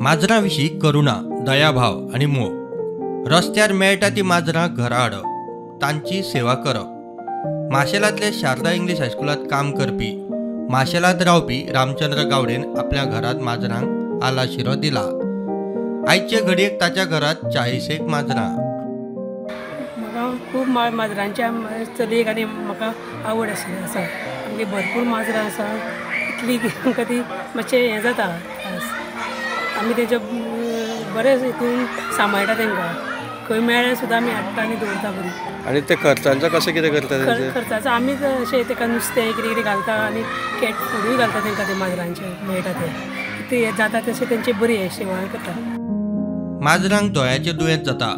माजरां विशीं करुणा, दयाभाव आनी मोग. रस्त्यार मेळटा ती माजरां घरा हाडप, तांची सेवा करप. माशेलांतले शारदा इंग्लीश हायस्कुलांत काम करपी, माशेलांत रावपी रामचंद्र गावडेन आपल्या घरांत माजरांक आलाशिरो दिला. आयचे घडयेक ताच्या घरांत 40 माजरां. म्हाका खूब माजरांच्या चलयेक आनी म्हाका आवड आशिल्ली आसा. आमगे भरपूर माजरां आसा, इतली की आमकां ती मातशें हें जाता. आमी तेजे बरें हितून सांबाळटा तांकां, खंय मेळ्ळें सुद्दां आमी हाडटा आनी दवरता बरी. आनी ते खर्चांचो कशें कितें करता? खर्चाचो आमी अशें ताका नुस्तें कितें कितें घालता आनी कॅट फुडूय घालता तांकां, ते माजरांचें मेळटा ते जाता तशें तेंचे बरी सेवा करता. माजरांक दोळ्याचें दुयेंस जाता,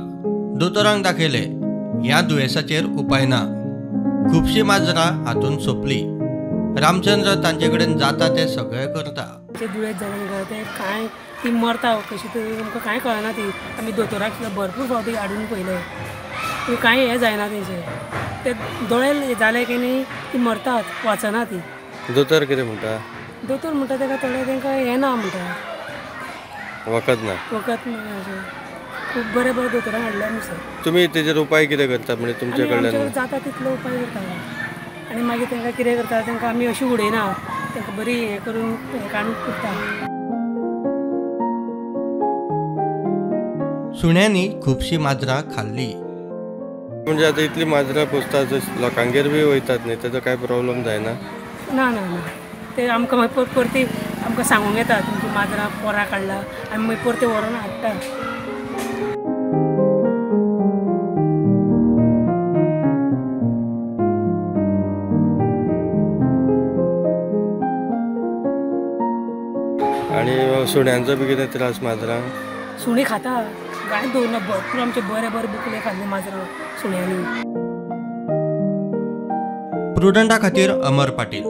दोतोरांक दाखयलें, ह्या दुयेंसाचेर उपाय ना. खुबशीं माजरां हातूंत सोंपली. रामचंद्र तांचे कडेन जाता तें सगळें करता. दुयेंस जालें तें कांय ती मरता कशी तरी आमकां कांय कळना ती. आमी दोतोराक सुद्दां भरपूर फावटी हाडून पळयलें, पूण कांय हें जायना तेंचें. ते दोळे जाले की न्ही ती मरतात, वाचना ती. दोतोर कितें म्हणटा? दोतोर म्हणटा ताका थोडें तांकां हें ना म्हणटा, वखद ना, वखद ना अशें. खूब बरें बरें दोतोरांक हाडले आमी सर. तुमी तेजेर उपाय कितें करता म्हणजे तुमचे कडल्यान? जाता तितलो उपाय करता आनी मागीर तांकां कितें करता, तांकां आमी अशी उडयना, तांकां बरी हें करून काडून करता. सुण्यांनी खुबशीं माजरां खाल्ली. म्हणजे आतां इतली माजरां पोसता, लोकांगेर बी वयतात न्ही, तेजो कांय प्रॉब्लम जायना? ना ना ना, ते आमकां मागीर परती आमकां सांगूंक येता तुमची माजरां पोरां काडला, आमी मागीर परती व्हरोन हाडटा. आनी सुण्यांचो बी कितें त्रास माजरांक? सुणी खाता, गाय दवरना, भरपूर आमचे बरे बरे बुकले खाल्ले माजरां सुण्यांनी. प्रुडंटा खातीर अमर पाटील.